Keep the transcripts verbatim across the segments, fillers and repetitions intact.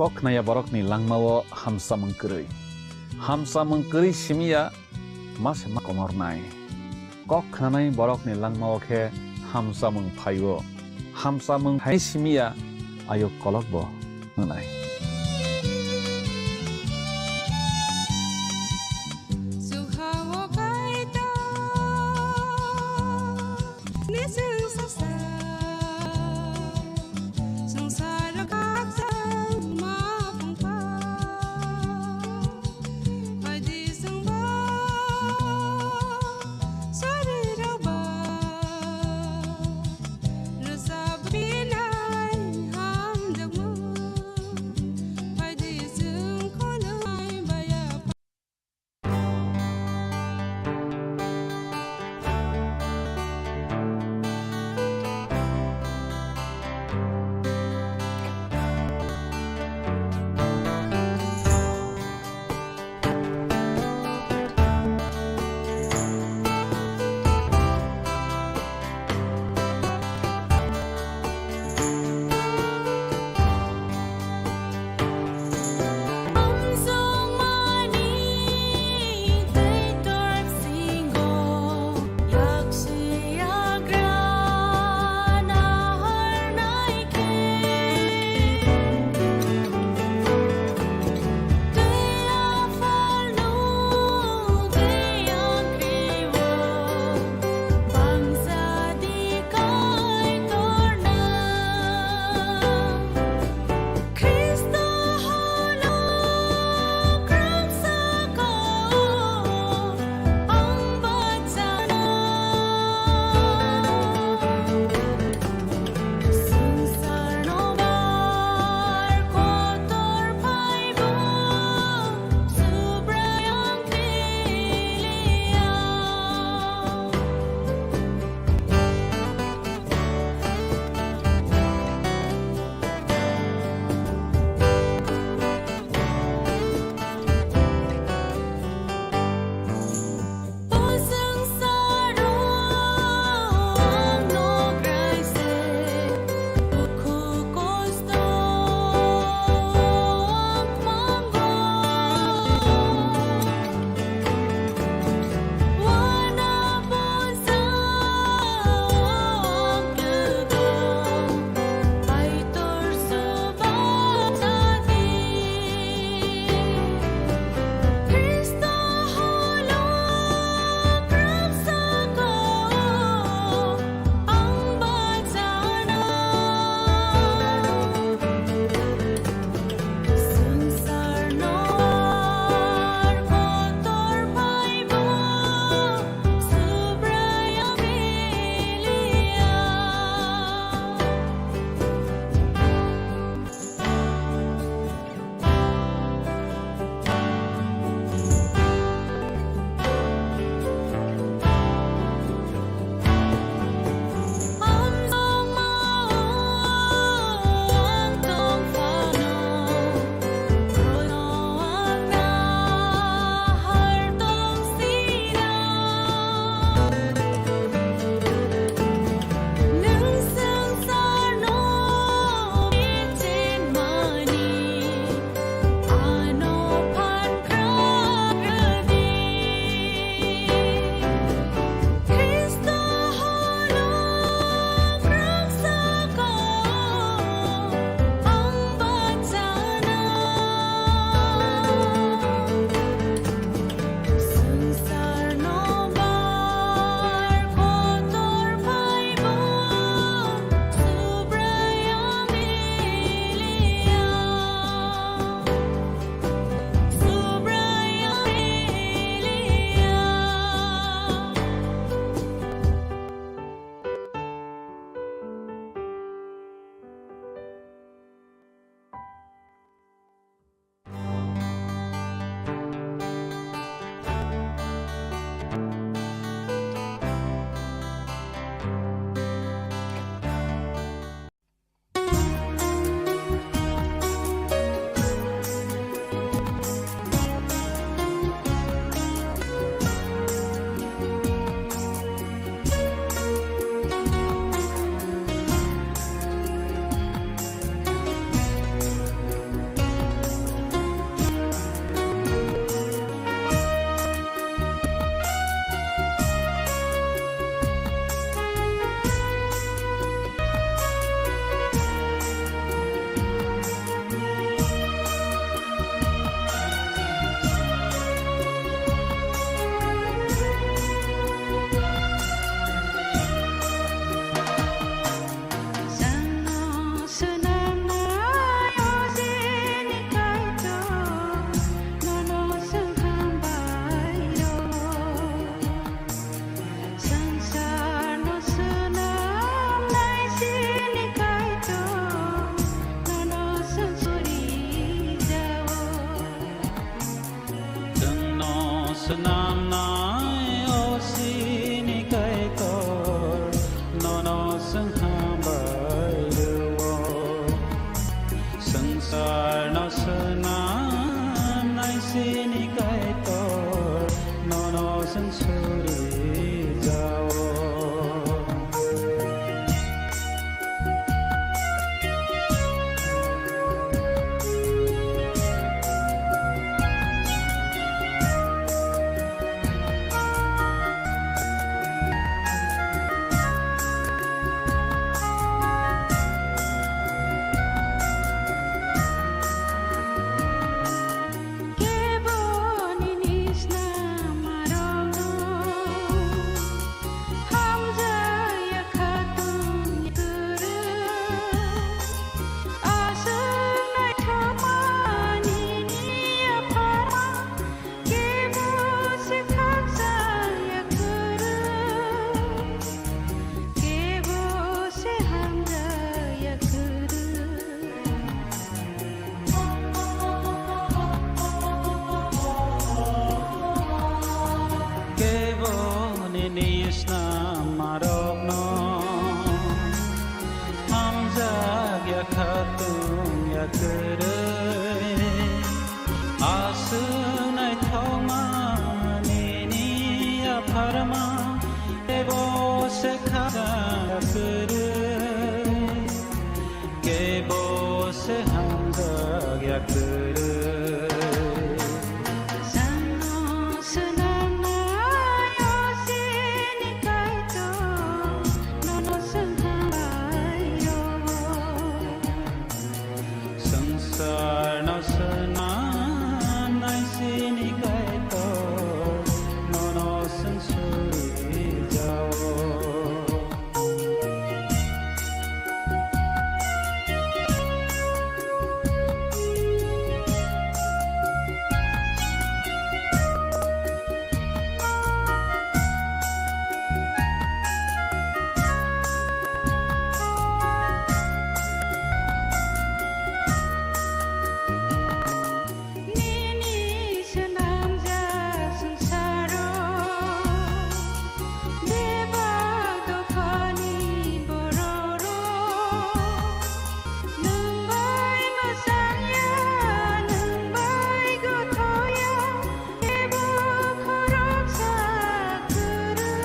Kok khnaya borokni langmao hamsamung kwrwi. Hamsamung kwrwi simiya ma se ma komornai. Kok khnanai borokni langmao khe hamsamung phaio. Hamsamung hai simiya ayuk kolokbo wngnai. Arno swnamnai chini Kaitor, nono chwng suri jao. Kebo nini snam arokno hamjaya khatung kwrwi. Aswk naithokma nini yapharma, kebo se khakchangya kwrwi, kebo se hamjaya kwrwi. Kebo nini snam arokno hamjak ya khatung ya kwrwi. Aswk naithokma nini yapharma, kebo se khakchangya kwrwi. Kebo se hamjak ya kwrwi. Chwngno swnamnai o chini Kaitor, nono chwng hambai rwo. Swngcharno swnamnai chini Kaitor, nono chwng suri jao. Nini swnamjak swngcharo bebak dophani bororok nwng bai mwchangya, nwng bai gothoya, kebo khoroksa kwrwi,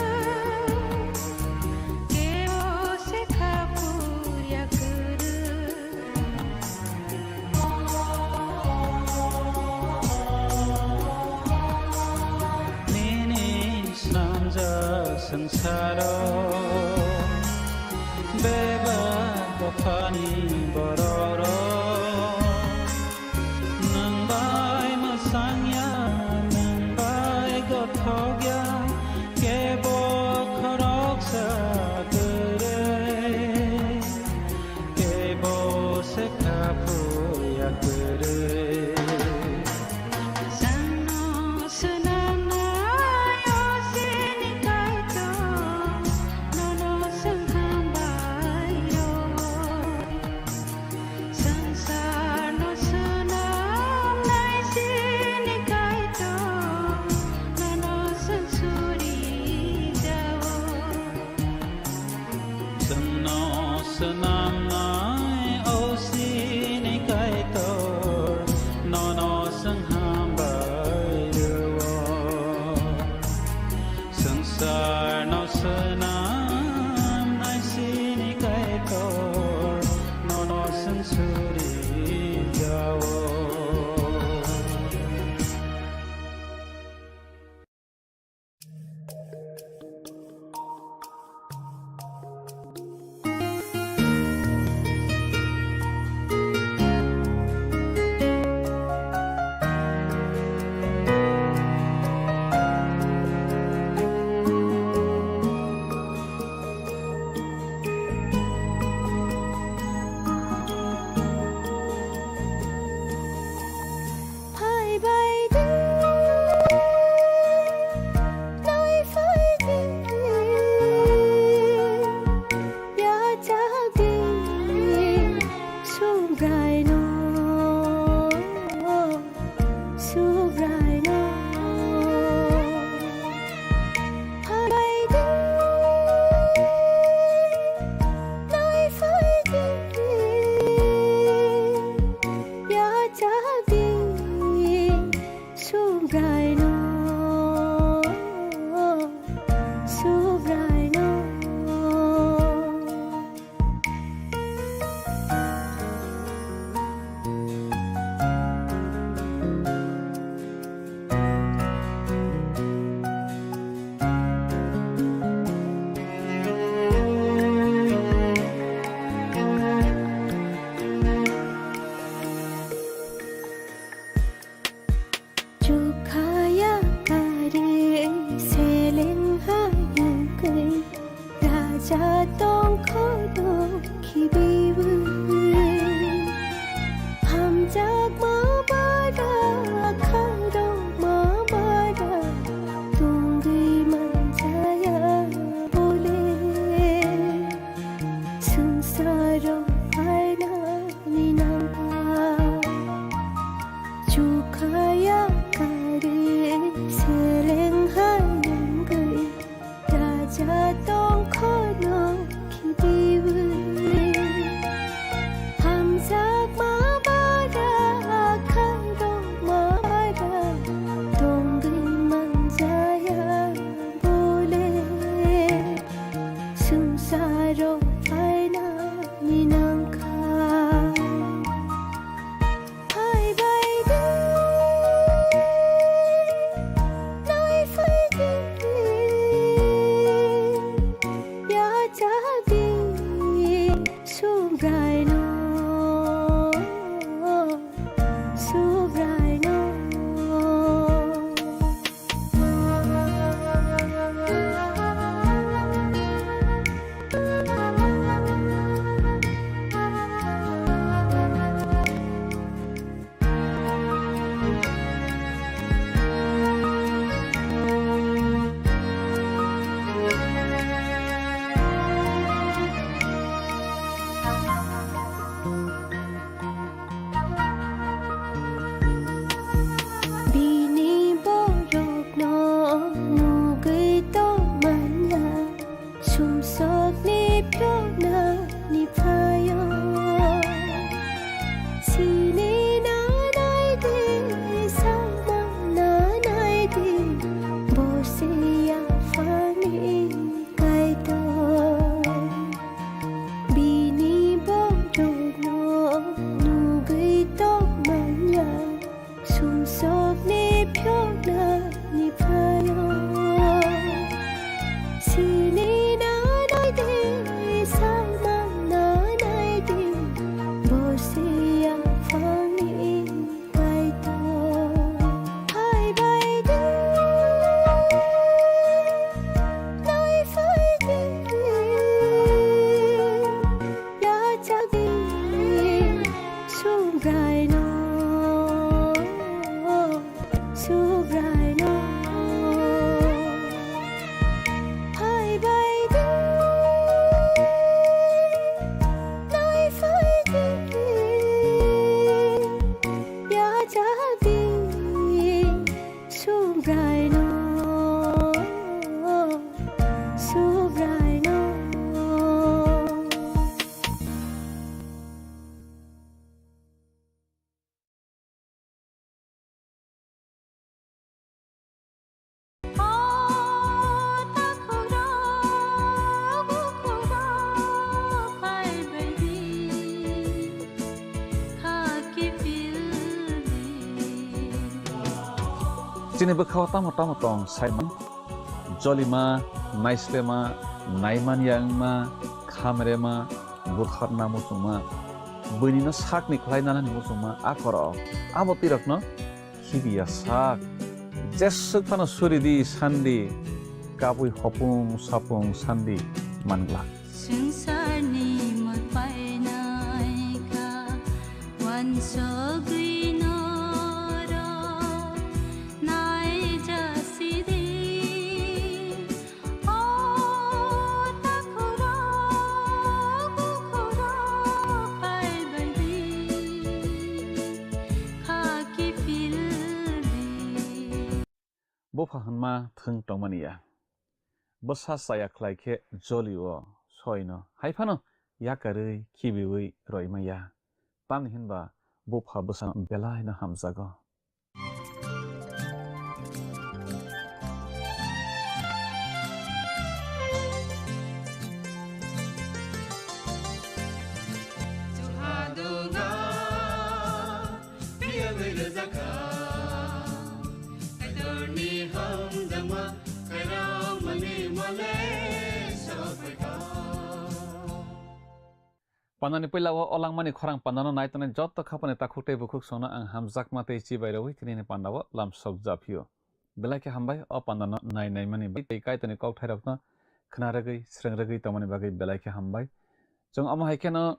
kebo se kha phurya kwrwi. Nini swnamjak swngcharo bebak dophani bororok nwng bai mwchangya, nwng bai gothokya, kebo khoroksa kwrwi. Kebo se kha phurya kwrwi. Chwngno swnamnai o chini Kaitor, nono chwng hambai rwo. Swngcharno swnamnai chini Kaitor, nono chwng suri jao. Chwngno swnamnai o chini Kaitor, Subraino, Subraino. Chukhaya kare seleng hayung kai, raja tongkho do khibiwi. Hamjakma bara, khairokma bara, tongwi manjaya bole. Swngcharo phainani nangkha. Chukhaya kari seleng hai nangwi, raja tongkhono khibiwi. Hamjakma bara, khairokma bara, tongwi manjaya bole. Swngcharo phainani nangkha. Phaibai di, naiphai di, yachak di, Subraino, Subraino. Bini borokno nugwi tongmanya, sumsokni phiyoknani phaio. Sini nanai de, samang nanai de, bo se yaphangni Kaitor. Bini borokno nugwi tongmanya, sumsokni phiyoknani phaio. Sini nanai de, samang nanai de, bo se yaphangni Kaitor. Phaibai di, naiphai di, yachak di, Subraino, Subraino. Phaibai di, naiphai di, yachak di, Subraino, Subraino. Chini bwkhao tamo tamo tong saimang, jolima, naislema, naimanya wngma, khamrema, butharna muchungma, buinino sakni khlai nanani muchungma a korok. Abo twi rokno khibiya sak. Jeswk phano suri di sandi, kabui hopung sapung sandi man glak. Swngcharni mot painai kha, uansugwi norok naijasi di. O takhurok, bukhurok, phaibai di, kha kiphil di. Bupha hwnma thwng tongmani ya. Bwsa chaya khlai khe joli-o soi-no, hai phano yakarwi khibiui roima ya. Tamni hwnba bupha bwsano belai no hamjago. Yagwi rwjakha, Kaitorni hamjakma, Kairamani mole sokphaikha. Pandani puila o olangmani khorang pandano nai tongnai joto khapani takhuk tei bukhuk songno ang hamjakma tei chibai rwui tinini pandao lamsok japhio. Belai khe hambai o pandano nai naimani bagwi tei Kaitorni kokthairokno khna rwgwi, srwng rwgwi tongmani bagwi belai khe hambai. Chwng omo hai kheno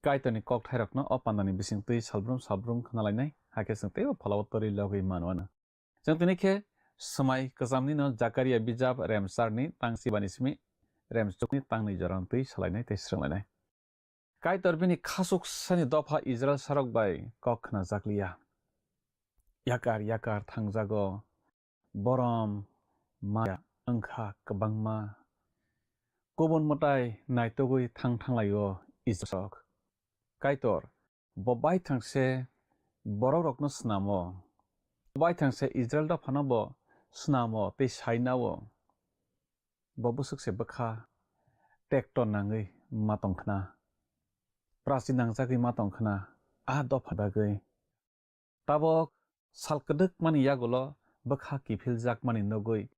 Kaitorni kokthairokno o pandani bisingtwi salbrum salbrum khna lainai, hakhe chwng teibo pholao torwi logwi manwano. Chwng tini khe swmai kwchamnino Jakaria bijap remcharni tang chibani simi remchukni tangnwi jorano twi salainai tei srwnglainai. Kaitor bini khasuksani dopha Israil sarok bai kok khnajakliya. Yakar yakar thangjago, borom maya wngkha kwbangma. Kubun mwtai naitugwi thang thanglaio Israilrok. Kaitor bo baithang se borokrokno snamo. Bo baithang se Israil dophano bo snamo tei sainao. Bo bwswk se bwkha tekto nangwi ma tong khna, prasi nangjagwi ma tong khna, a dopha bagwi. Tabok sal kwdwkmani yagulo bwkha kiphiljakmani nugwi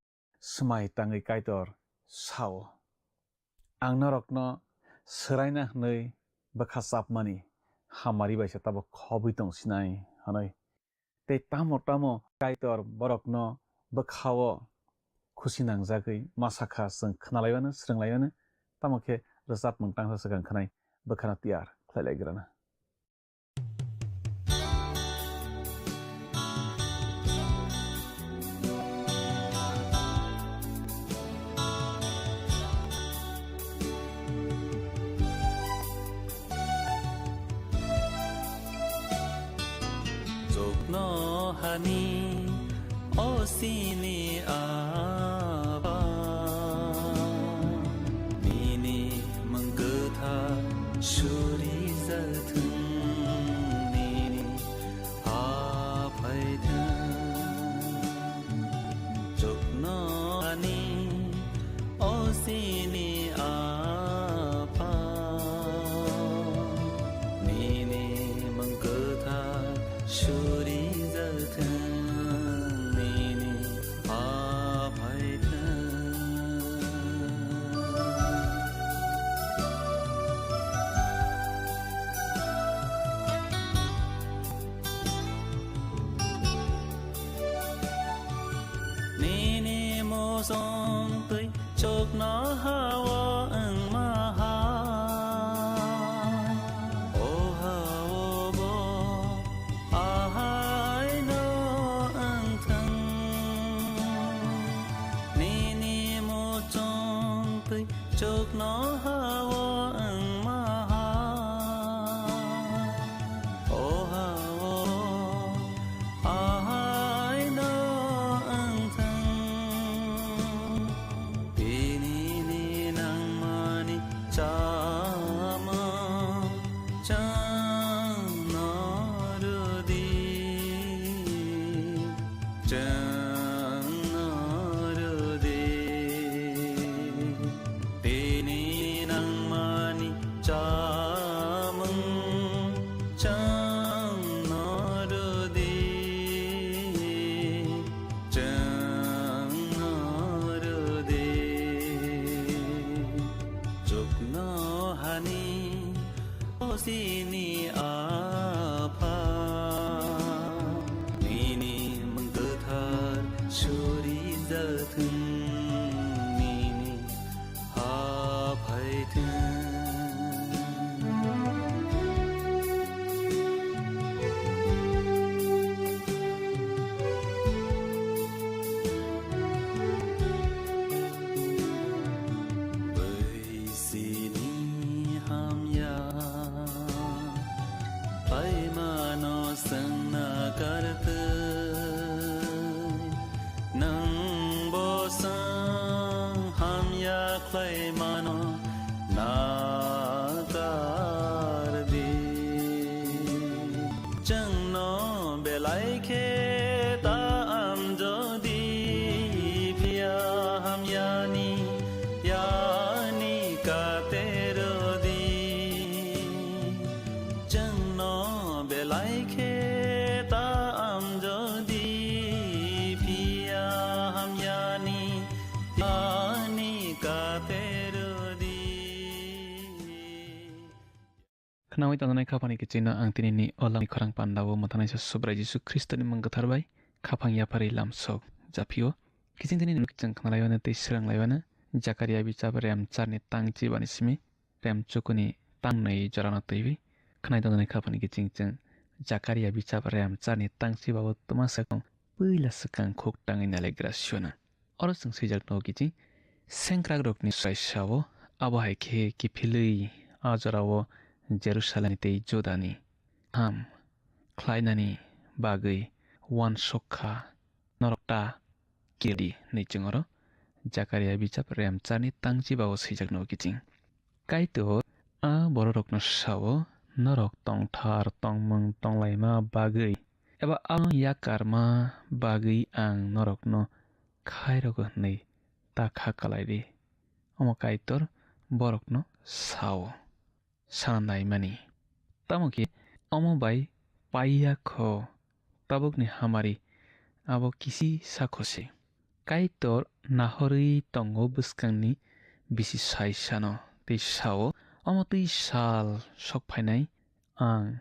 swmai tangwi Kaitor sao, "Ang norokno swraina hwnwi bwkha chapmani hamari bai se tabok khobwi tong sinai," hwnwi. Tei tamo tamo Kaitor borokno bwkhao khusi nangjagwi ma sakha, chwng khna laiwano, srwng laiwano, tamo khe rwchapmung tangsa swkang khwnai bwkhano tiyar khlai lai grana. Chuknohani o sini Aba, nini mung kwthar surijathwng, nini ha phaithwng. Chuknohani o sini Apha, nini mung kwthar surijathwng, nini ha phaithwng. Nini muchung twi chuknohao wngma hai, o hao bo ahaino wngthwng. Nini muchung twi chuknohao wngma hai, o hao ahaino wngthwng. Tinini nangmani chamung chwngno rwdi, chwngno rwdi. Tini nangmani chamung chwngno rwdi, chwngno rwdi. Chuknohani o sini Apha, nini mung kwthar surijathwng, nini ha phaithwng. Bai sini hamya khlaimano swngna kartwi, nwng bo chwng hamya khlaimano nakardi. Chwngno belai khe ta amjodi, phiya hamyani yani katerodi. Chwngno belai khe ta Nawi tongjaknai khaphangni kichingno ang tinini o lamni khorang pandao mwthangnaisa Subrai Jisu Khristoni mung kwthar bai khaphang yapharwi lamsok japhio. Kiching tini nuk chwng khnalaiwano tei swranglaiwano Jakaria bichap rem charni tang chibani simi rem chukuni tang nwi jorano twiwi khnai tongjaknai khaphangni kiching chwng Jakaria bichap rem charni tang chibao twma swkang puila swkang khuk tangwi nalaigra siona. Oro chwng swijak nogo kiching, sengkrakrokni Chwraisao, abo hai khe kiphilwi a jorao Jerusalemni tei Judani ham khlainani bagwi uansuk kha, norok ta kirdi hwnwi chwng oro Jakaria bichap rem charni tang chibao swijak nogo kiching. Kaitor a bororokno sao, norok tongthar tongmung tonglaima bagwi eba ano yakarma bagwi ang norokno khairokgo hwnwi ta kha kalaidi. Omo Kaitor borokno sao, sana naimani. Tamo khe omo bai paiya kho tabukni hamari abo kisi sakho se. Kaitor nahorwi tongo bwskangni bisi saisano tei sao, omo twi sal sok phainai ang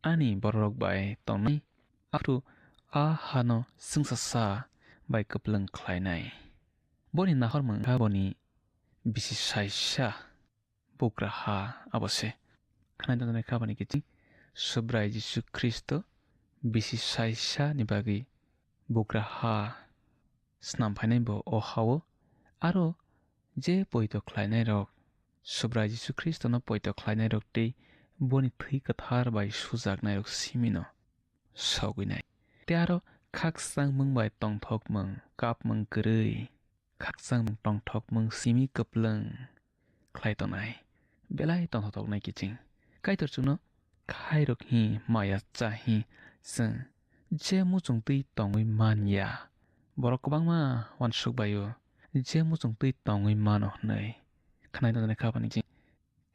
ani bororok bai tongnai, aphuru a hano chwngsasa bai kwplwng khlainai. Boni nahormung kha boni bisi saisa bugra ha abo se. Khnai tongjaknai khabani kiching Subrai Jisu Khristo bisi saisa ni bagwi bugra ha snam phainai bo o hao. Aro je poito khlainai rok, Subrai Jisu Khristono poito khlainai rok tei boni thwi kwthar bai sujaknai rok simino sogwinai. Tei aro khakchangmung bai tongthokmung, kapmung kwrwi, khakchangmung tongthokmung simi kwplwng khlai tongnai, belai tongthoknai kiching. Kaitor chwngno khairok hi maya cha hi chwng je muchung twi tongwi man ya. Borok kwbangma uansuk bai-o je muchung twi tongwi mano hwnwi khnai tongjaknai khabani kiching.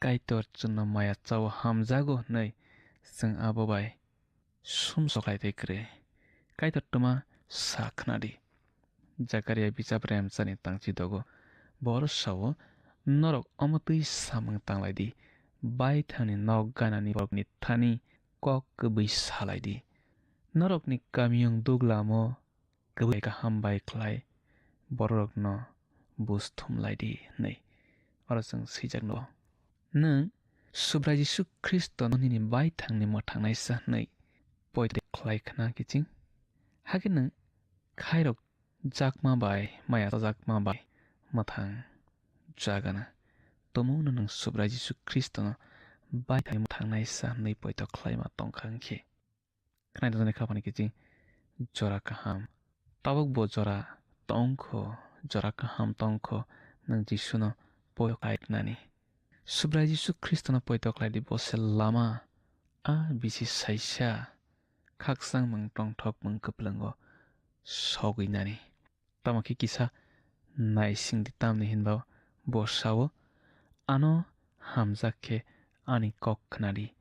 Kaitor chwngno maya chao hamjago hwnwi chwng abo bai sumsok lai tei kwrwi. Kaitor twma sa khna di. Jakaria bichap rem chani tangchi dogo. Bo oro sao, norok omo twi samung tanglai di. Baithangni nok ganani borokni thani kok kwbwi salai di. Norokni kamiyung duglamo kwbwi kaham bai khlai bororokno bus thumlai di hwnwi. Oro chwng swijak no. Nwng Subrai Jisu Khristono nini baithangni mwthangnaisa hwnwi poito khlai khna kiching. Hakhe nwng khairok jakma bai, maya chajakma bai mwthang jagana. Tumungno nwng Subrai Jisu Khristono baithangni mwthangnaisa hwnwi poito khlaima tongkha hwnkhe. Khnai tongjaknai khabani kiching jora kaham. Tabuk bo jora tongkho, jora kaham tongkho, nwng Jisuno poito khlai khnani. Subrai Jisu Khristono poito khlai di, bo se lama, a bisi saisa khakchangmung tongthokmung kwplwngo sogwi nani. Tamo khe kisa naising di, tamni hinba bo sao, ano hamjak khe ani kok khna di.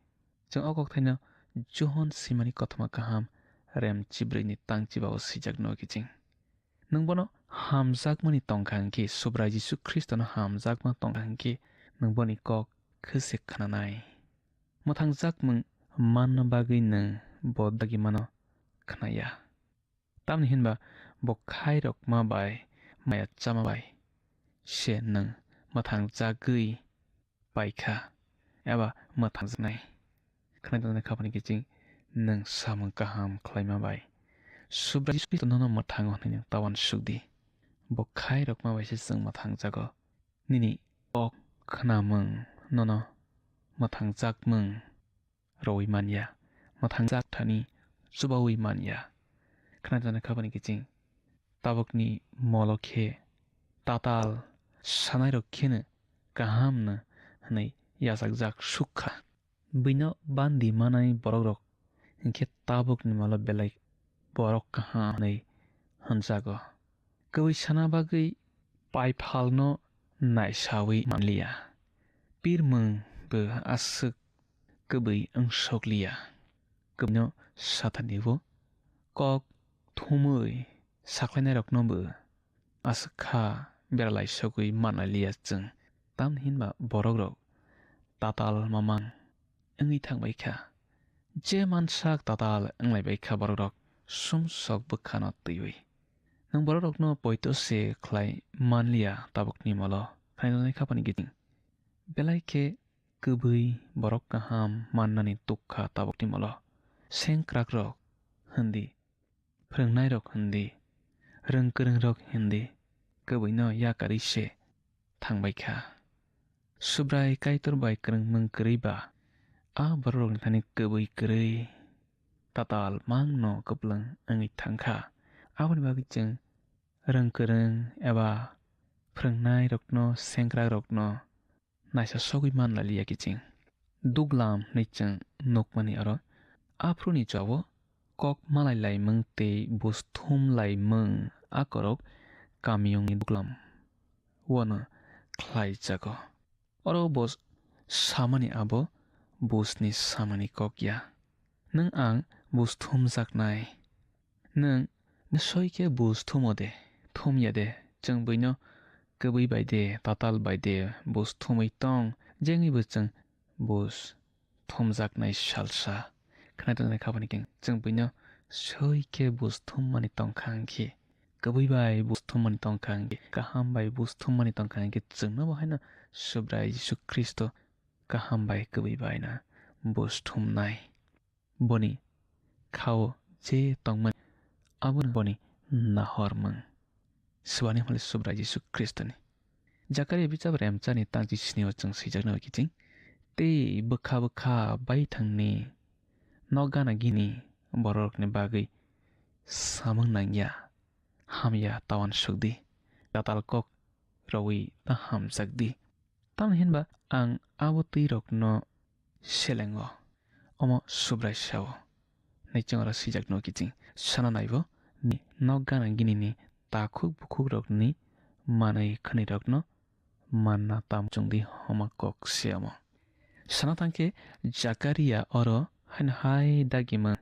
Chwng o kokthaino Johon swimani kothoma kaham rem chibrwini tang chibao swijak nogo kiching. Nwng bono hamjakmani tongkha hwnkhe, Subrai Jisu Khristono hamjakma tongkha hwnkhe, nwng boni kok khwse khnanai. Mwthangjakmung manna bagwi nwng bo dagimano khnaya. Tamni hinba bo khairokma bai maya chama bai se nwng mwthangjagwi paikha eba mwthangjaknai. Khnai tongjaknai khabani kiching nwng samung kaham khlaima bai Subrai Jisu Khristo nono mwthango hwnwi nwng ta uansuk di. Bo khairokma bai se chwng mwthangjago. Nini kok khnamung nono mwthangjakmung rwui man ya, mwthangjak thani chubaui man ya. Khnai tongjaknai khabani kiching tabukni molo khe tatal sanairok kheno kahamno hwnwi yachakjak suk kha. Buino bandi manai borokrok hinkhe tabukni molo belai borok kaham hwnwi hwnjago. Kwbwi sana bagwi paiphalno naisaui manliya. Pirmung bo aswk kwbwi wngsokliya. Kwbwino sathanibo kok thumwi sakhlainairokno bo aswk kha beralai sogwi manliya chwng. Tamni hinba borokrok tatal mamang wngwi thangbai kha. Je mansak tatal wnglaibai kha borok rok sumsok bwkhano twiwi. Nwng borok rokno poito se khlai manliya tabukni molo khainani khapani kiting. Belai khe kwbwi borok kaham mannani tukha tabukni molo. Sengkrak rok hindi, phrwngnairok hindi, rwng kwrwngrok hindi, kwbwino yakarwi se thangbai kha. Subrai Kaitor bai kwrwngmung kwrwi ba, a bororokni thani kwbwi kwrwi tatal mangno kwplwng wngwi thang kha. Aboni bagwi chwng rwng kwrwng eba phrwngnairokno, sengkrakrokno naisa sogwi man lai liya kiching. Duglam hinwi chwng nukmani oro. Aphuruni chao kok malai laimung tei bus thum laimung a korok kamiyungni duglam wano khlai jago. Oro bo samani abo busni samani kok ya. Nwng ang bus thumjaknai. Nwng soi khe bus thumo de, thum ya de, chwng buino kwbwi bai de, tatal bai de, bus thumwi tong, jengwi bo chwng bus thumjaknai salsa. Khwnai tongjaknai kha boni khe chwng buino soi khe bus thummani tong kha hwn khe, kwbwi bai bus thummani tong kha hwn khe, kaham bai bus thummani tong kha hwn khe, chwngno bo haino Subrai Jisu Khristo kaham bai kwbwi bai na bus thumnai. Boni khao je tongmani abono boni nahormung. Swbani hwnle Subrai Jisu Khristoni. Jakaria bichap remchani tangchi sini o chwng swijak nai kiching. Tei bwkha bwkha baithangni nok gana gini bororokni bagwi samung nangya, hamya tawan sukdi, tatal kok rowi ta hamjakdi. Tamni hinba ang abo twi rokno selengo, omo Subrai sao. Naiching oro swijak no kiching sana naibo ni nok gana gini ni takhuk bukhuk rokni manwi khwnwi rokno manna tam chungdi homa kok se omo. Sana thangkhe Jakaria oro haino hai dagimung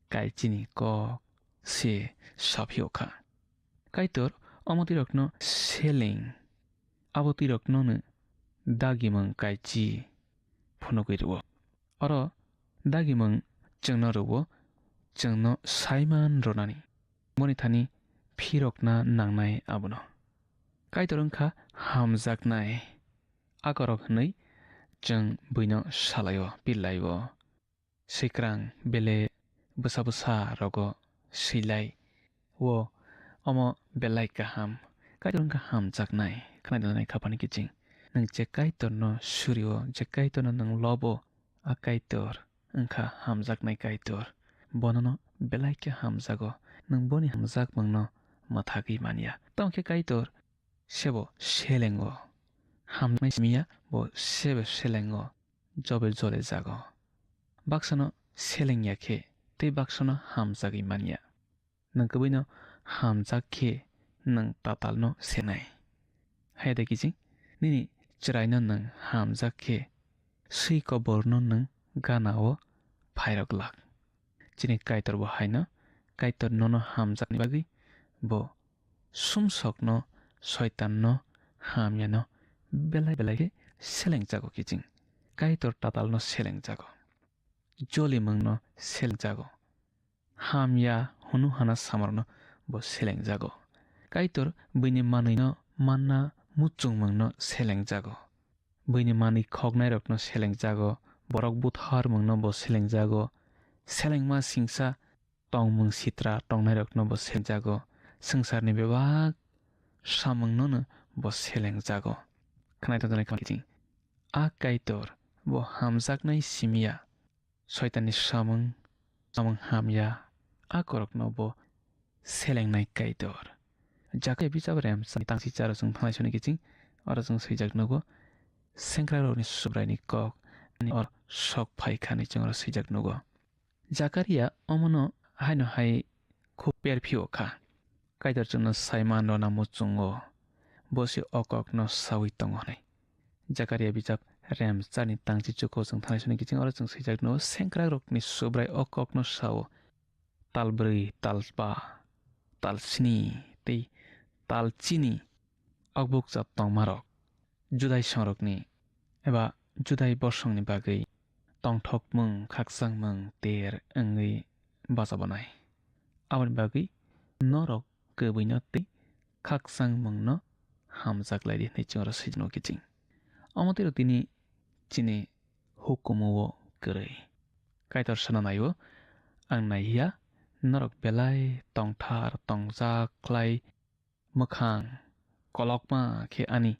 kaichini kok se saphio kha. Kaitor omo twi rokno seleng, abo twi rokno no dagimung kaichi phunugwi rwo. Oro dagimung chwngno rwo, chwngno saiman rwnani. Boni thani phirokna nangnai abono. Kaitor wngkha hamjaknai. Akorok hwnwi chwng buino salaio, pillaio. Swikrang bele bwsa bwsa rogo swilai o omo belai kaham. Kaitor wngkha hamjaknai, khwnai donai khapani kiching. Nwng je Kaitorno surio, je Kaitorno nwng lobo, a Kaitor wngkha hamjaknai Kaitor. Bonono belai khe hamjago. Nwng boni hamjakmungno mwthagwi manya. Tamo khe Kaitor sebo selengo. Hamjaknai simiya bo sebo selengo. Jobe jole jago. Baksano selengya khe tei baksano hamjagwi manya. Nwng kwbwino hamjak khe nwng tatalno senai. Hai da kiching, nini chwraino nwng hamjak khe swi koborno nwng gana-o phairok glak. Chini Kaitor bo haino, Kaitor nono hamjakni bagwi bo sumsokno, soitanno, hamyano belai belai khe selengjago kiching. Kaitor tatalno selengjago. Jolimungno selengjago. Hamya hunu hana samarno bo selengjago. Kaitor buini manwino manna muchungmungno selengjago. Buini manwi khoknairokno selengjago, borok butharmungno bo selengjago, selengma singsa tongmung sitra tongnairokno bo selengjago, swngcharni bebak samungnono bo selengjago. Khwnai tongjaknai khama kiching. A Kaitor bo hamjaknai simiya, soitanni samung, samung hamya, a korokno bo selengnai Kaitor. Jakaria bijap rem sani tangsi charo chwng thanglai soni kiching, oro chwng swijak nugo, sengkrakrokni Subraini kok, ani or sok phai kha hinwi chwng oro swijak nugo. Jakaria omono haino hai khub perphio kha. Kaitor chwngno saiman rwna muchungo, bo se o kokno saui tongo hwnwi. Jakaria bijap rem chani tangsi chuko chwng thanglai soni kiching oro chwng swijak nugo, sengkrakrokni Subrai o kokno sao. Tal brwi, tal ba, tal sni tei tal chini okbukcha tongmarok Judai songrokni eba Judai bosongni bagwi tongthokmung, khakchangmung ter wngwi bachabanai. Aboni bagwi norok kwbwino tei khakchangmungno hamjak lai di hwnwi chwngno swijano kiching. Omo tei rok tini chini hukumu o kwrwi. Kaitor sana naio, ang naiya, norok belai tongthar tongjak khlai mwkhang kolokma khe ani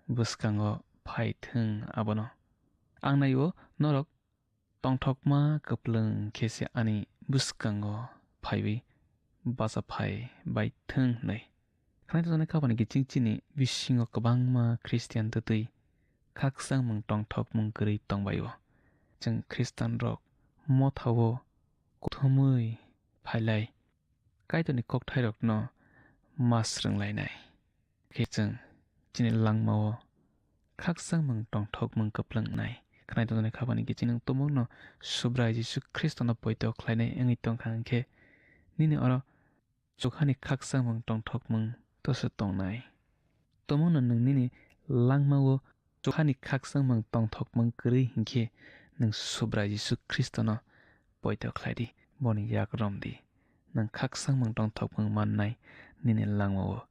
bwskango phai thung abono. Ang naio, norok tongthokma kwplwng khe se ani bwskango phaiwi bacha phai bai thung hwnwi. Khwnai tongjaknai kha bani kiching chini bisingo kwbangma Christian twtwi khakchangmung tongthokmung kwrwi tongbaio. Chwng Christian rok mothao kuthumwi phailai Kaitorni kokthairokno ma swrwnglainai. Khe chwng chini langmao khakchangmung tongthokmung kwplwng wngnai. Khwnai tongjaknai kha bani kiching nwng tumungno Subrai Jisu Khristono poito khlainai wngwi tongkha hwnkhe nini oro chukhani khakchangmung tongthokmung toso tongnai. Tumungno nwng nini langmao chukhani khakchangmung tongthokmung kwrwi hinkhe nwng Subrai Jisu Khristono poito khlai di, boni yak rom di. Nwng khakchangmung tongthokmung mannai nini langmao.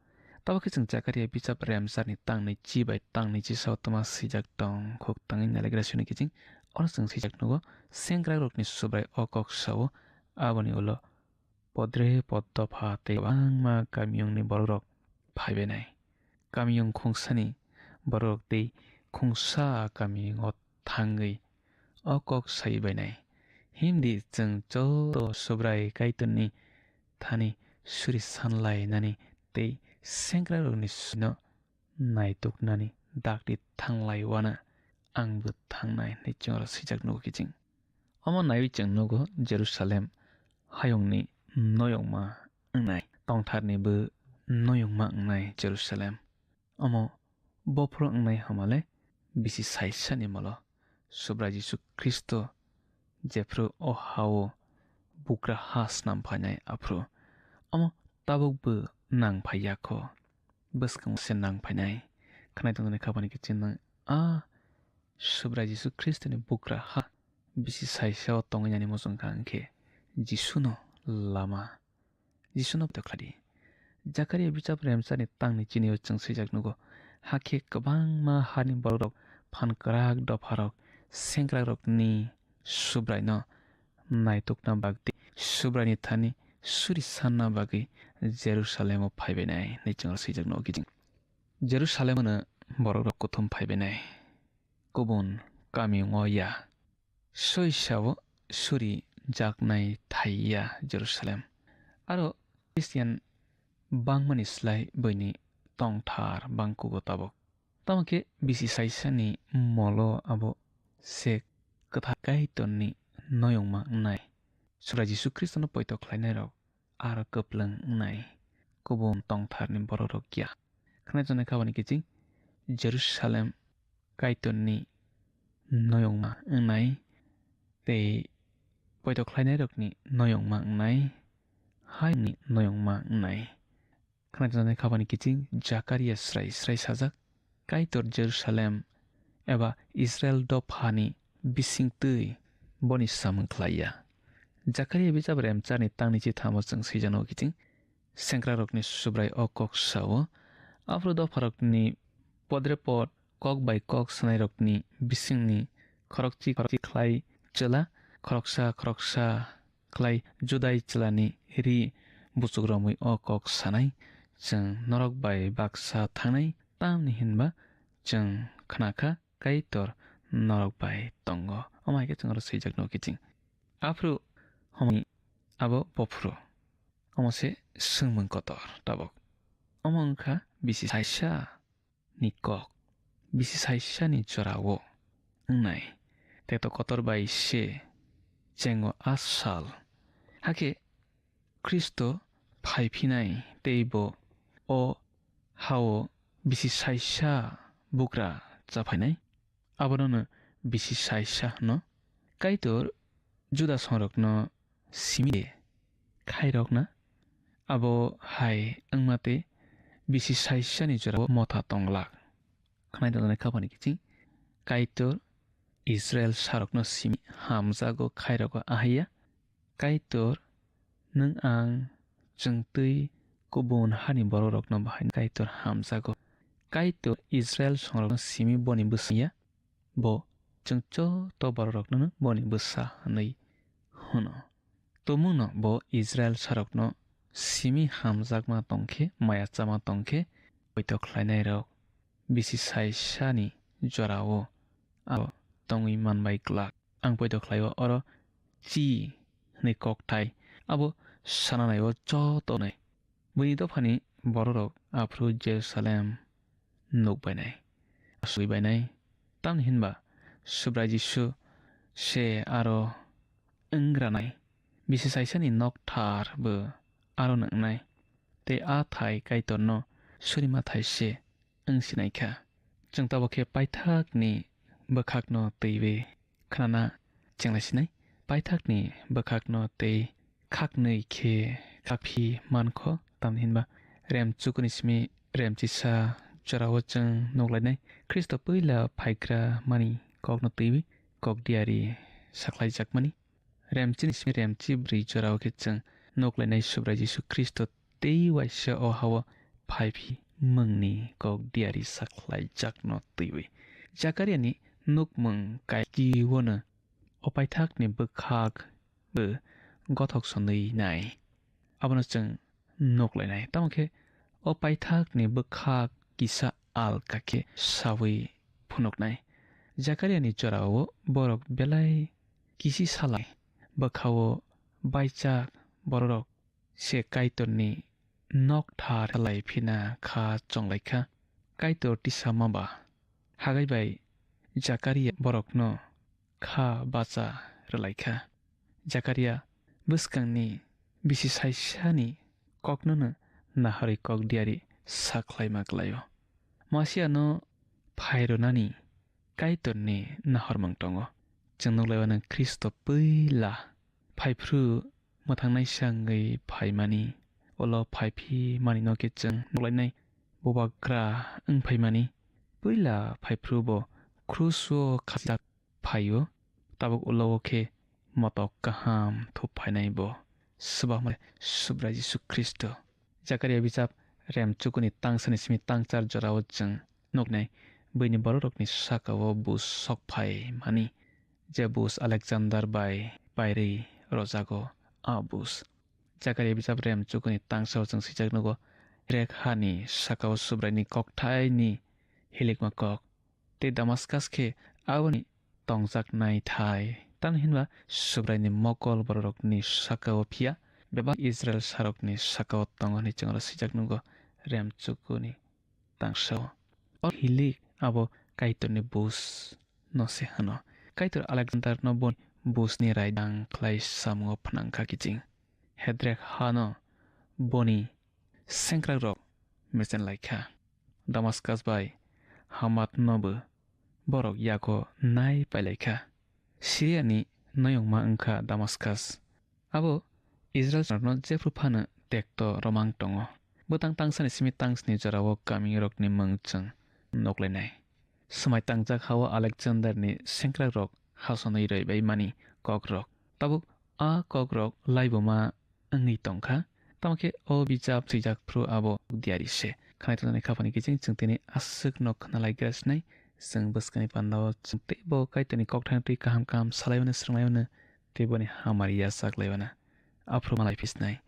Tabuk khe chwng Jakaria bichap remsarni tangni chi bai tangni chi sao twma swijak tong khuk tangwi nailagra suni kiching. Oro chwng swijak nugo, sengkrakrokni Subrai o kok sao, aboni ulo podre pod dopha tei kwbangma kamiyungni borokrok phaibainai. Kamiyung khungsani borokrok tei khungsa kamiyungo thangwi o kok sai bainai. Himdi chwng joto Subrai Kaitorni thani suri sanlainani tei sengkrakrokni surino naituknani dakti thanglai wana angbo thangnai hwnwi chwngno swijak nugo kiching. Omo naiwi chwng nugo Jerusalem hayungni noyongma wngnai, tongtharnibo noyongma wngnai Jerusalem. Omo bophuru wngnai hamale bisi saisani molo Subrai Jisu Khristo jephru o hao bugra ha snam phainai aphru omo tabukbo nang phai yakho. Bwskango se nang phainai. Khwnai tongjaknai kha bani kiching nwng a Subrai Jisu Khristoni bugra ha bisi saisao tongwi nani muchung kha hwnkhe Jisuno lama. Jisuno poito khlai di. Jakaria bichap remsarni tangni chinio chwng swijak nugo, hakhe kwbangma hani borokrok phan kwrak dopharok sengkrakrokni Subraino naitukna bagwi Subraini thani suri sanna bagwi Jerusalemo phaibainai hwnwi chwngno swijak nugo kiching. Jerusalemo no borokrok kuthum phaibainai, kubun kamiyungo ya. Soisao suri jaknai thai ya Jerusalem. Aro Christian bangmani slai buini tongthar bangkugo tabuk. Tamo khe bisi saisani molo abo se kwthar Kaitorni noyongma wngnai. Subrai Jisu Khristono poito khlainairok aro kwplwng wngnai, kubun tongtharni borokrok ya. Khwnai tongjaknai kha bani kiching Jerusalem Kaitorni noyongma wngnai tei poito khlainairokni noyongma wngnai, haini noyongma wngnai. Khwnai tongjaknai kha bani kiching Jakaria srai srai sajak, Kaitor Jerusalem eba Israel dophani bisingtwi boni samung khlai ya. Jakaria bijap remcharni tangni chithamo chwng swijano kiching, sengkrakrokni Subrai o kok sao, aphuru dopharokni podrepot kok bai kok sanairokni bisingni khorokchi khorokchi khlai chwla, khoroksa khoroksa khlai Judai chwlani ri buchuk romwi o kok sanai, chwng norok bai baksa thangnai, tamni hinba chwng khna kha Kaitor norok bai tongo. Omo hai khe chwng oro swijak nugo kiching. Aphuru homoni abo bophuru. Omo se swngmung kotor tabuk. Omo wngkha bisi saisa ni kok, bisi saisa ni jorao wngnai. Teto kotor bai se chengo a sal. Hakhe Khristo phai phinai tei bo o hao bisi saisa bugra cha phainai. Abono no bisi saisa hwno. Kaitor Juda songrokno simi de khairokna. Abo hai wngma tei bisi saisani jorao motha tonglak. Khwnai tongjaknai kha bani kiching Kaitor Israil sarokno simi hamjago, khairokgo ahaiya. Kaitor, nwng ang chwng twi kubun hani bororokno bahai Kaitor hamjago. Kaitor Israil songrokno simi boni bwsaiya, bo chwng joto bororokno boni bwsa hwnwi hwno. Tumungno bo Israil sarokno simi hamjakma tongkhe, maya chama tongkhe, poito khlainairok bisi saisani jorao abo tongwi manbai glak. Ang poito khlaio oro chi hwnwi kokthai, abo sananai o joto nai. Buini dophani bororok aphuru Jerusalem nukbainai, asugwi bainai. Tamni hinba Subrai Jisu se aro wngranai. Bisi saisani nokthar bo aro nwngnai. Tei a thai Kaitorno surima thai se wng sinai kha. Chwng tabok khe paithakni bwkhakno twiwi khnana chenglai sinai. Paithakni bwkhakno tei khaknwi khe khakphi mankho, tamni hinba rem chukuni simi rem chisa jorao chwng nuklainai. Khristo puila phaigra mani kokno twiwi kok diari sakhlaijakmani. Rem chini simi rem chibrwi jorao khe chwng nuklainai Subrai Jisu Khristo tei waisa o hao phaiphi mungni kok diari sakhlaijakno twiwi. Jakariani nukmung kaiki wono o paithakni bwkhak bo gothok sonwi nai. Abono chwng nuklainai. Tamo khe o paithakni bwkhak kisa alka khe sawi phunuknai. Jakariani jorao borok belai kisi salai. Bwkhao baijak bororok se Kaitorni nokthar lai phina kha chonglai kha. Kaitor tisama ba hagai bai Jakaria borokno kha bacha rwlai kha. Jakaria bwskangni bisi saisani koknono naharwi kok diari sakhlaima kwlaio. Masiano phairwnani Kaitorni nahormung tongo. Chwng nuklaiwano Khristo puila phaiphru mwthangnaisa wngwi phaimani, ulo phaiphi manino khe chwng nuklainai bubagra wng phaimani. Puila phaiphru bo kruso khachak phaio, tabuk ulo o khe motok kaham thup phainai bo swbakmani Subrai Jisu Khristo. Jakaria bijap rem chukuni tangsani simi tangchar jorao chwng nuknai, buini bororokni sakao bus sok phai mani, je bus Alexander bai pairwi rojago, a bus. Jakaria bijap rem chukuni tangsao chwng swijak nugo, Rek hani sakao Subraini kokthaini hilikma kok, tei Damaskas khe aboni tongjaknai thai. Tamni hinba Subraini mokol bororokni sakao phiya, bebak Israil sarokni sakao tongo hwnwi chwng oro swijak nugo, rem chukuni tangsao. O hilik abo Kaitorni bus no se hwno. Kaitor Alexanderno boni busni raidang khlai samungo phnang kha kiching. Hedrek hano boni sengkrakrok mechen lai kha. Damaskas bai Hamatnobo borok yago nai pailai kha. Siriani noyongma wng kha Damaskas. Abo Israilrokno jephru phano tekto romang tongo. Bwtang tangsani simi tangsni jorao kamirokni mwng chwng nuklainai. Swmai tangjak hao Alexanderni sengkrakrok hasonwi rwibai mani kokrok. Tabuk a kokrok laibuma wngwi tongkha. Tamo khe o bijap swijak phru abo diari se. Khnai tongnani khapani kiching chwng tini aswkno khna lai gra sinai. Chwng bwskangni pandao chwng teibo Kaitorni kokthai twi kaham kaham salai mano, swrwng lai mano, tei boni hamari yachak lai mano. Aphuru malai phi sinai.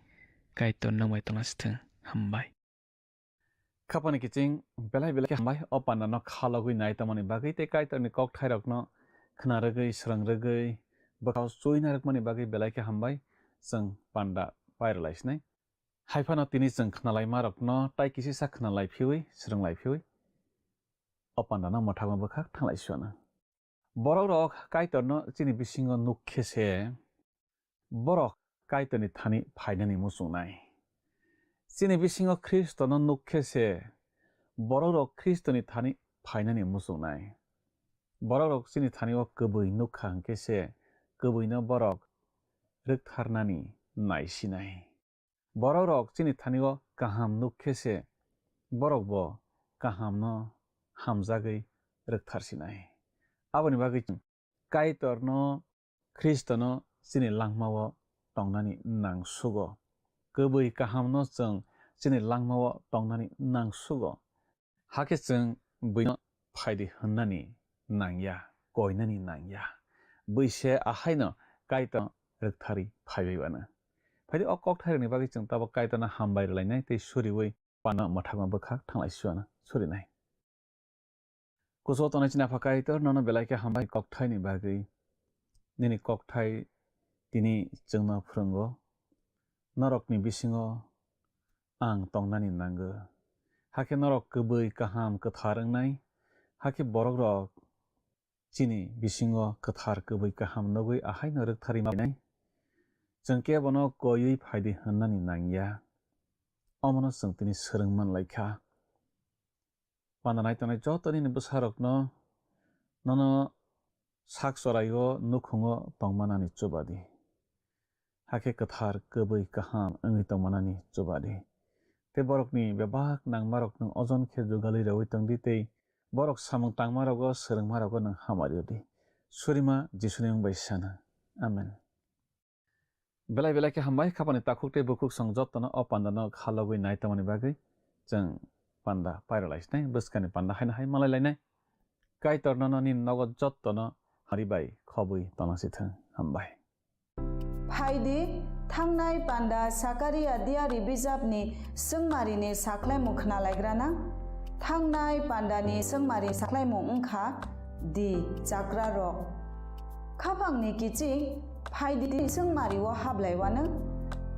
Kaitor nwng bai tongna sithwng. Hambai. Khapani kiching belai belai khe hambai o panda no khalogwi nai tongmani bagwi tei Kaitorni kokthairokno khna rwgwi, swrwng rwgwi, bwkhao chuina rwkmani bagwi belai khe hambai. Chwng panda pairwlai sinai. Hai phano tini chwng khnalaimarokno tai kisisa khnalai phiwi, swrwng lai phiwi o pandano mwthangma bwkhak thanglai suana. Borokrok Kaitorno chini bisingo nuk khe se, borok Kaitorni thani phainani muchungnai. Chini bisingo Khristono nuk khe se, borokrok Khristoni thani phainani muchungnai. Borokrok chini thani o kwbwi nuk kha hwn khe se, kwbwino borok rwktharnani naisinai. Borokrok chini thani o kaham nuk khe se, borokbo kahamno hamjagwi rwktharsinai. Aboni bagwi chwng Kaitorno, Khristono chini langmao tongnani nang sugo. Kwbwi kahamno chwng chini langmao tongnani nang sugo. Hakhe chwng buino phaidi hwnnani nangya, koinani nangya. Buise ahaino Kaitor rwktharwi phaibai uanw. Phaidi o kokthairokni bagwi chwng tabuk Kaitorno hambai rwlainai tei suriui pano mwthangma bwkhak thanglai suanw surinai. Kuchugo tongnai chini Apha Kaitor, nono belai khe hambai kokthaini bagwi. Nini kokthai tini chwngno phwrwngo. Norokni bisingo ang tongnani nango. Hakhe norok kwbwi kaham kwthar wngnai. Hakhe borokrok chini bisingo kwthar kwbwi kaham nugwi ahaino rwktharwi ma phainai. Chwng kebono koiwi phaidi hwnnani nangya. Omono chwng tini swrwng manlai kha. Panda nai tongnai joto nini bwsarokno nono sak choraio nukhungo tongmanani chuba di. Hakhe kwthar kwbwi kaham wngwi tongmanani chuba di. Tei borokni bebak nangmarok nwng ojon khe jugalwi rwui tong di tei borok samung tangmarogo swrwngmarogo nwng hamari rw di. Surima Jisuni mung bai sana. Amen. Belai belai khe hambai, khapani takhuk tei bukhuk song jottono o pandano khalogwi nai tongmani bagwi chwng panda pairwlai sinai, bwskani panda haino hai malai lainai. Kaitor nono nini nogo jottono hari bai khobwi tongna si thung. Hambai. Phaidi, thangnai panda Sakaria diari bijapni swngmarini sakhlaimung khna laigrana. Thangnai pandani swngmari sakhlaimung wngkha di chakrarok. Khapangni kiching phaidi swngmario hablaiwano.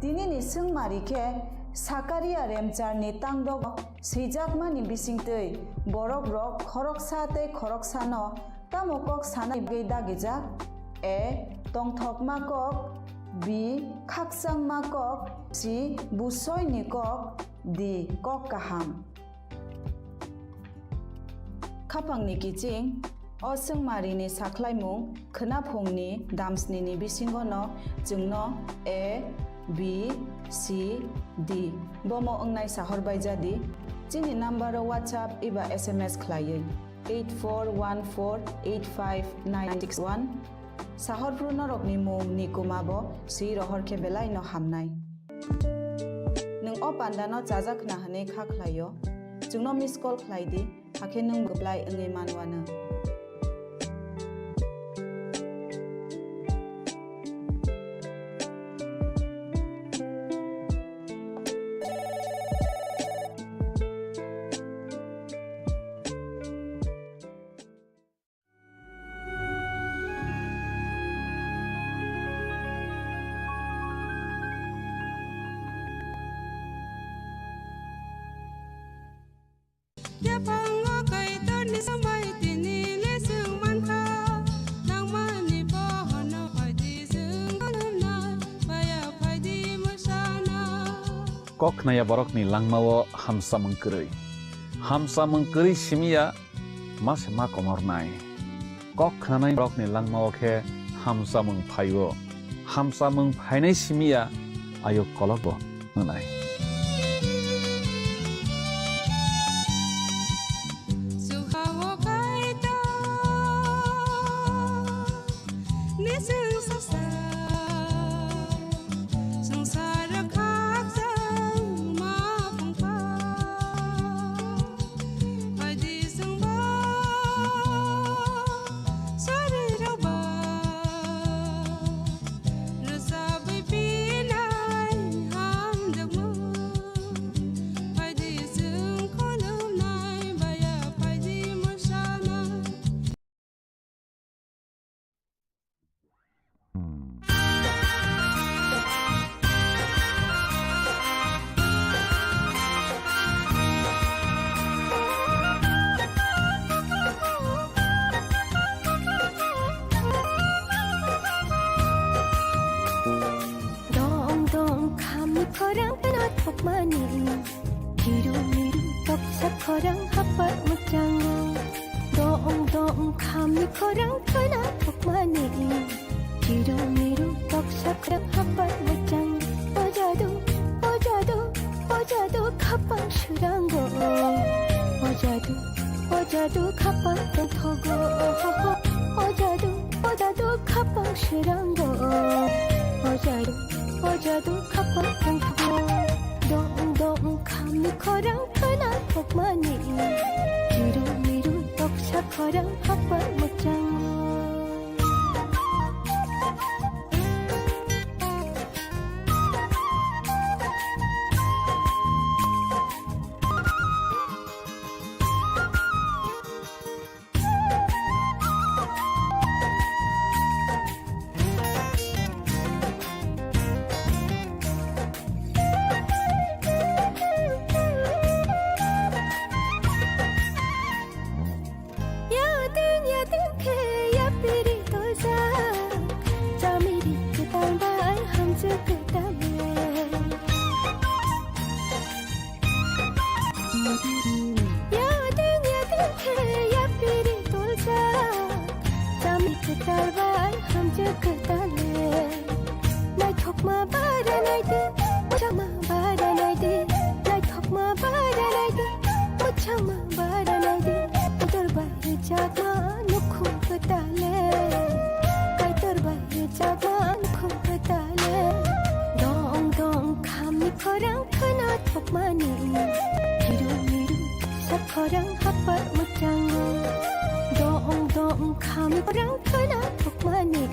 Tinini swngmari khe Sakaria remcharni tangdogo swijakmani bisingtwi borokrok khoroksa tei khoroksano tamo kok sanai bagwi dagijak? A. Tongthokma kok. B. Khakchangma kok. C. Busoini kok. D. Kok kaham. Khapangni kiching, o swngmarini sakhlaimung khwnaphungni damsnini bisingono chwngno A, B, C, D bomo wngnai sahor bai jadi. Chini number-o WhatsApp eba S M S khlaiwi eight four one four eight five nine six one. Sahorphru norokni mung ni kuma bo swi rohor khe belai no hamnai. Nwng o panda no chajak khna hwnwi kha khlai o, chwngno miss call khlai di, hakhe nwng reply wngwi man uanw. Yaphango Kaitorni sambai tini le chwng mankha, nangmani bohono phaidi chwng khulumna, baya phaidi mwsana. Kok khnaya borokni langmao hamsamung kwrwi. Hamsamung kwrwi simiya ma se ma komornai. Kok khnanai borokni langmao khe hamsamung phaio. Hamsamung phainai simiya ayuk kolokbo wngnai. Chwng ha-o Kaitor ni chwng saksa, swngchar khakchangma phungkha. Phaidi chwngbo sarirokba rwchabwi pinai hamjakmung. Phaidi chwng khulumnai baya phaidi mwsanai. Dong dong khami khorang teno thokmani, hiru miru toksa khorang hapat muchango. Dong dong khami khorang khwna thokmani, hiru miru toksa khorang hapat muchang. O jadu, o jadu, o jadu khapang surango. O jadu, o jadu khapang tongthogo. O jadu, o Jadu khapang swirango. O jadu, o jadu khapang tongthogo. Dong dong khamni khorang khwna thokmani. Miru miru toksa khorang hapar mwchango. Yading yading khe yapiri toljak, chamiri kwtal bai hamjwk kwtal le. Yading yading khe yapiri toljak, chamiri kwtal bai hamjwk kwtal le. Naithokma bara naidi, muchangma bara naidi, naithokma bara naidi, muchangma bara naidi. Kaitor bai rwjakma nukhung kwtal le, Kaitor bai rwjakma nukhung kwtal le. Dong dong khamni khorang khwna thokmani, miru miru sa khorang hapar mwchango. Dong dong khamni khorang khwna thokmani,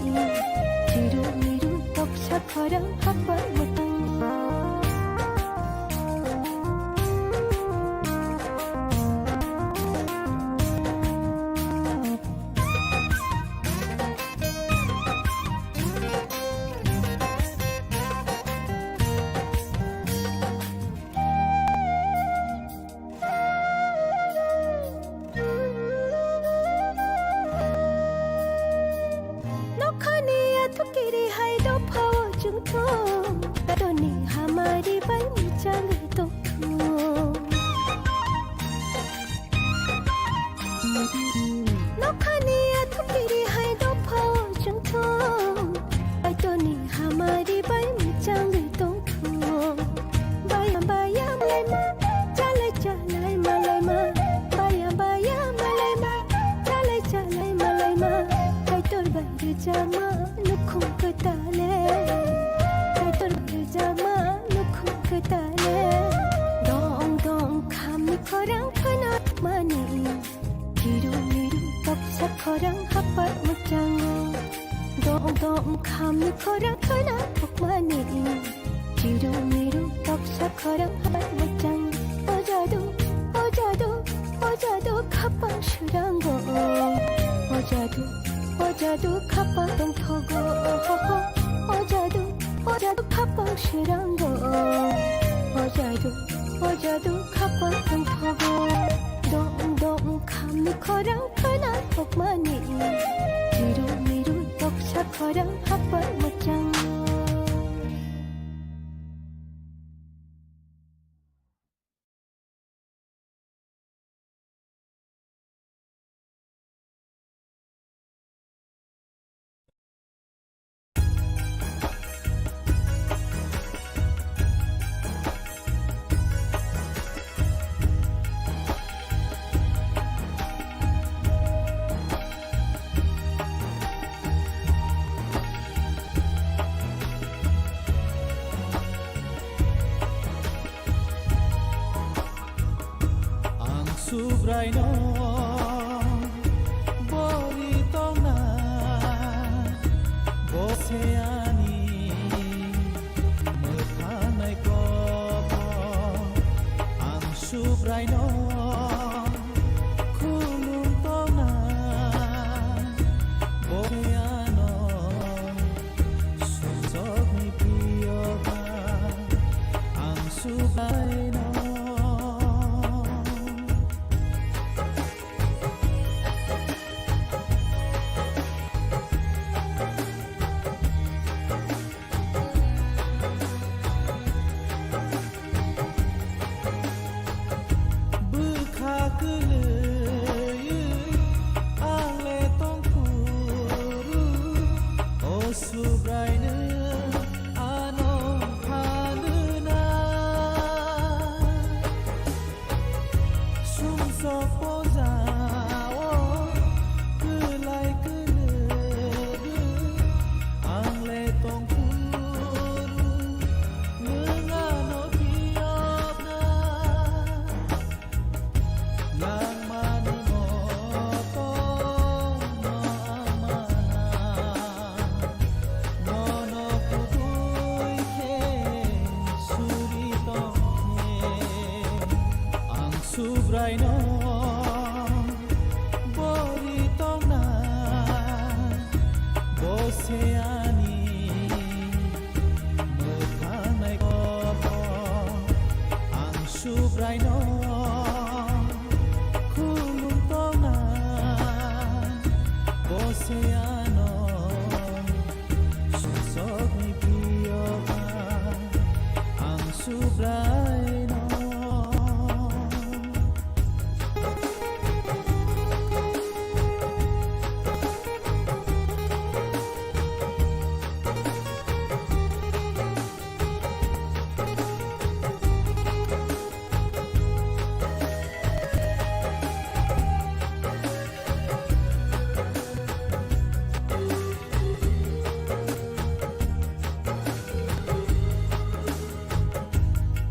miru miru toksa khorang hapar mwchango. Nokhani athukiri hai dophao chwngthung, Kaitorni hamari bai mwchangwi tongthung. Nokhani athukiri hai dophao chwngthung, Kaitorni hamari bai mwchangwi tongthung. Baya baya malaima, chalai chalai malaima, baya baya malaima, chalai chalai malaima. Kaitor bai rwjakma nukhung kwtal le, Kaitor bai rwjakma nukhung kwtal le. Dong dong khamni khorang khwna mani, miru miru toksa khorang hapar mwchango. Dong dong khamni khorang khwna thokmani, miru miru toksa khorang hapar mwchang. O jadu, o jadu, o jadu khapang swirango. O jadu, o jadu khapang tongthogo. O jadu, o jadu khapang swirango. O jadu, o jadu khapang tongthogo. Dong dong khamni khorang khwna thokmani, miru miru toksa khorang hapar mwchango. Ang Subraino bori tongna, bo se ani mwthangnai kok. Ang Subraino khulum tongna, bo se ano Sumsokni priyoba ang Subraino. Bwkha kwlwi ang le tongphuru, o Subraino ano phanuna. Subraino bori tongna, bo se ani mwthang nai kotor. Ang Subraino khulum tongna, bo se ano sumsokni phiyokha ang Subraino.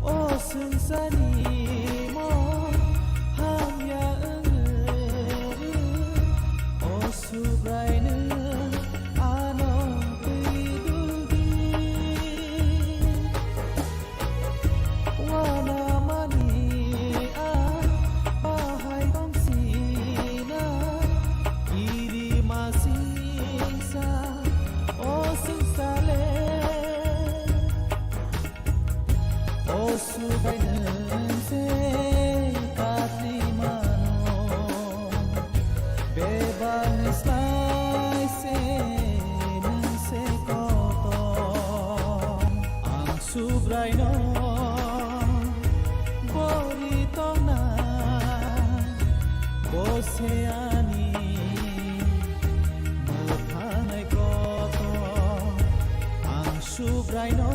O swngcharni mo hamya wngwi, o Subraino ano twi duldi. Wanamani a bahai tongsinai, kirima singsa o swngchar le. O Subraino se katri mano, bebak ni slai se nwng se kotor. Ang Subraino bori tongna, bo se ani mwthang nai kotor. Ang Subraino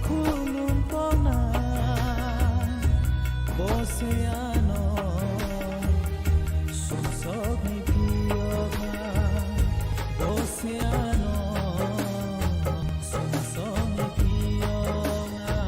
khulum tongna, bo se ano sumsokni phiyokha, bo se ano sumsokni phiyokha.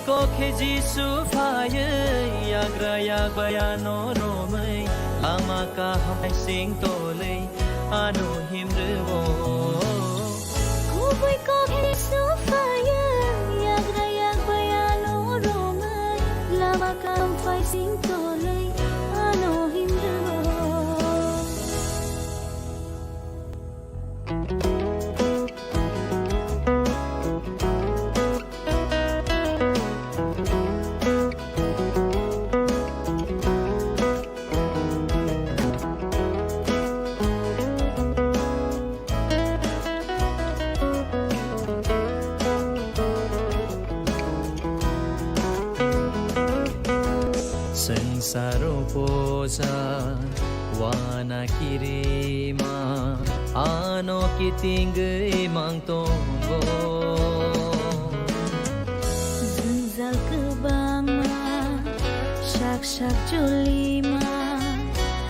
Kok khe Jisu phaiwi yagra yakbai ano romwi, lama kaham sing tolwi ano himrwo. Kubui kok khe Jisu phaiwi yagra yakbai ano romwi, lama kaham phai sing tolwi ano himrwo. Swngcharo poja wana kirima ano kitingwi mang tongo. Jwngjal kwbangma sak sak chulima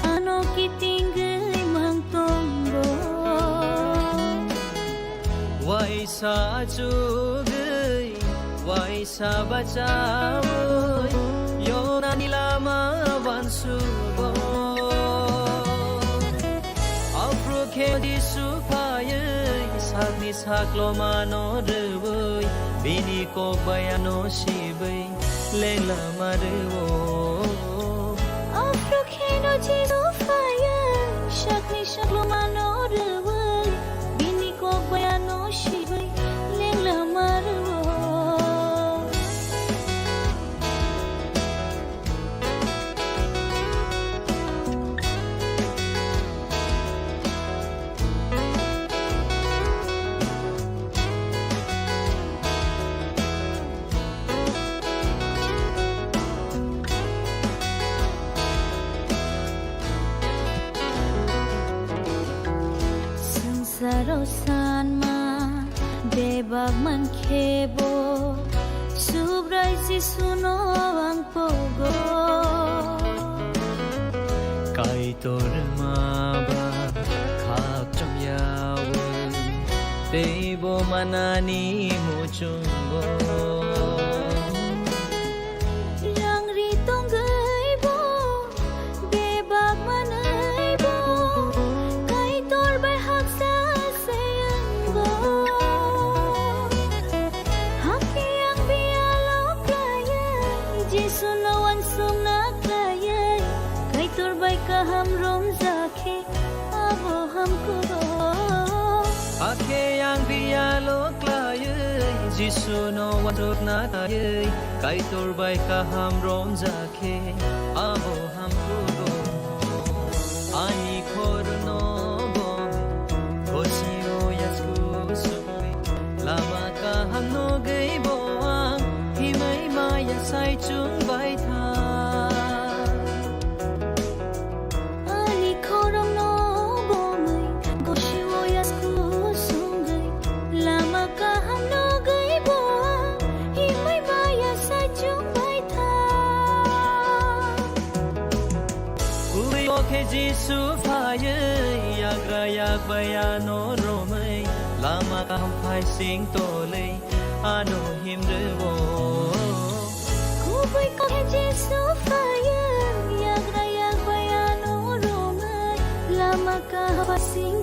ano kitingwi mang tongo. Waisa chugwi, waisa bachawi, yonani lama wansugo. Aphru khe Jisu phaiwi, sakni saklomano rwwi, bini kok bai ano sibwi, lengla ma rwo. Aphru kheno Jisu phaiwi, sakni saklomano rwwi, bini kok bai ano sibwi, lengla ma rwo. Swngcharo sanma bebak mankhe bo, Subrai Jisuno ang pogo. Kaitor ma ba khakchang yawi, tei bo manani muchungo. Rang ri tongwi bo, bebak manwi bo, Kaitor bai haksa se wngo. Hakhe ang biyalo khlaiwi, Jisuno uansukna khlaiwi, Kaitor bai kaham romjak khe abo hamkuk. Hakhe ang biyalo khlaiwi, Jisuno uansukna khlaiwi, Kaitor bai kaham romjak khe abo hamkuk. Ani khorno bo gosio yasku sukwi, lama kaham nugwi bo ang himwi maya saichung bai tha. Ani khorokno bomwi gosio yasku sungwi, lama kaham nugwi bo ang himwi maya saichung bai tha. Kubui o khe Jisu phaiwi, yagra yakbai ano romwi, lama kaham phai sing tolwi ano himrwo. Kubui kok khe Jisu phaiwi, yagra yakbai ano romwi, lama kaham sing